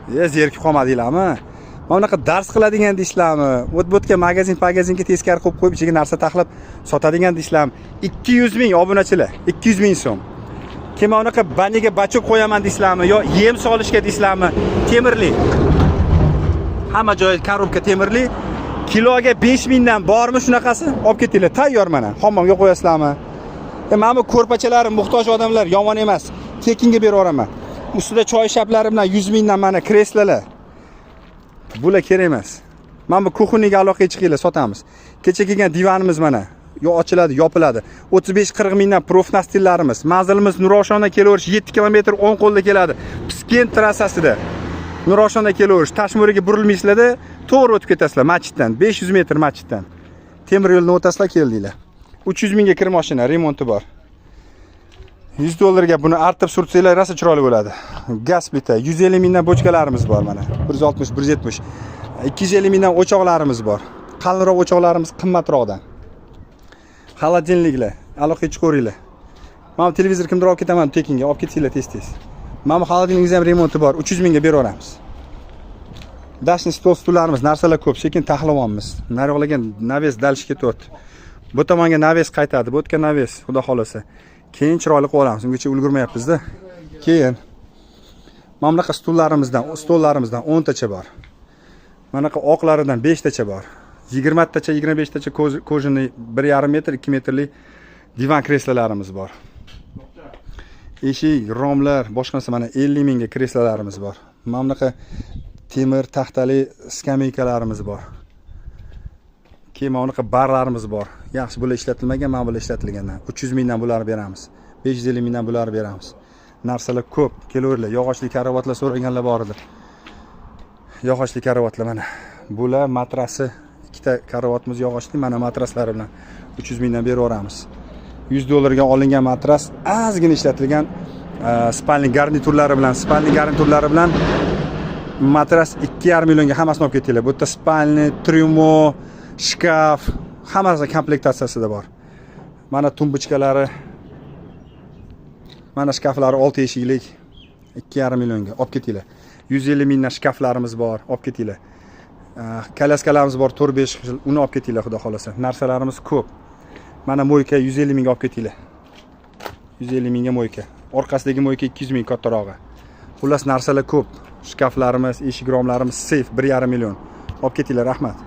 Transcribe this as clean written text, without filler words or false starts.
Zerikib qolmadinglarmi? Mana bunaqa dars qiladigan deysizlarmi? O't bo'tga magazin magazinga teskari qo'yib qo'yib, ichiga narsa taxlab sotadigan deysizlarmi? 200 ming obunachilar, 200 ming so'm. Keyin mana bunaqa баня ga бачок qo'yaman deysizlarmi yo yem solishga deysizlarmi? Temirli. Hamma joyi коробка temirli. Kiloga 5 mingdan bormi shunaqasi? Olib ketinglar, tayyor mana. Hammomga qo'yasizlarmi? Mana bu ko'rpachalari muhtoj odamlar yomon emas. Tekinga berib yuboraman. Ustida choyshablari bilan 100 mingdan mana kreslolar. Bular kerak emas. Mana bu кухонный ga aloqaga chiqinglar, sotamiz. Kecha kelgan divanimiz mana. Yo ochiladi, yopiladi. 35-40 mingdan профнастил larimiz. Manzilimiz Nurafshondan kelaverish 7 kilometr o'ng qo'lda keladi. Piskent trassasida. Nurafshondan kelaverish, Tashmo'riga burilmaysizlarda, to'g'ri o'tib ketasizlar masjiddan, 500 metr masjiddan. Temir yo'ldan o'tasizlar, keldinglar. 300 mingga kir mashina, remonti bor. 100 dollarga buni artib surtsanglar, rosa chiroyli bo'ladi. Gaz plita 150 mingdan bochkalarimiz bor mana. 160, 170. 250 mingdan o'choqlarimiz bor. Qalinroq o'choqlarimiz qimmatroqdan. Холодильник lar, aloqaga chiqaveringlar. Mana bu televizor kimdir olib ketaman tekinga, olib ketsanglar tez-tez. Mana bu холодильник imiz ham remonti bor, 300 mingga beraveramiz. Дачный stol stullarimiz, narsalar ko'p, sekin taxlayapmiz. Nariyoqlarga навес дальше ketyapti. Bu tomonga навес qaytadi, bu yerga навес, xudo xolasa. Keyin chiroyli qilib olamiz. Ungacha ulgurmayapmiz-da. Keyin mana bunaqa stullarimizdan, stollarimizdan 10 tacha bor. Mana bunaqa oqlaridan 5 tacha bor. 20 tacha, 25 tacha кожаный 1,5 metr, 2 metrli divan kreslolarimiz bor. Eshik, romlar, boshqa narsa, mana 50 mingga kreslolarimiz bor. Mana bunaqa temir taxtali skameykalarimiz bor. Keyin mana bunaqa barlarimiz bor. Yaxshi, bular ishlatilmagan, mana bular ishlatilgandan. 300 mingdan bularni beramiz. 550 mingdan bularni beramiz. Narsalar ko'p, kelaveringlar. Yog'ochli karavotlar so'raganlar bor edi. Yog'ochli karavotlar mana. Bular matrasi, ikkita karavotimiz yog'ochli, mana matraslari bilan 300 mingdan beraveramiz. 100 dollarga olingan matras ozgina ishlatilgan, спальный garniturlari bilan, спальный garniturlari bilan matras 2,5 millionga hammasini olib ketinglar. Bu yerda спальный, tryumo, shkaf hammasi komplektatsiyasida bor. Mana tumbuchkalari, mana shkaflari 6 eshiklik 2,5 millionga olib ketinglar. 150 mingdan shkaflarimiz bor, olib ketinglar. Kolyaskalarimiz bor 4-5 xil, uni olib ketinglar xudo xohlasa. Narsalarimiz ko'p. Mana мойка 150 mingga olib ketinglar. 150 mingga мойка. Orqasidagi мойка 200 ming kattarog'i. Xullas, narsalar ko'p. Shkaflarimiz, eshik romlarimiz, seyf 1,5 million. Olib ketinglar, rahmat.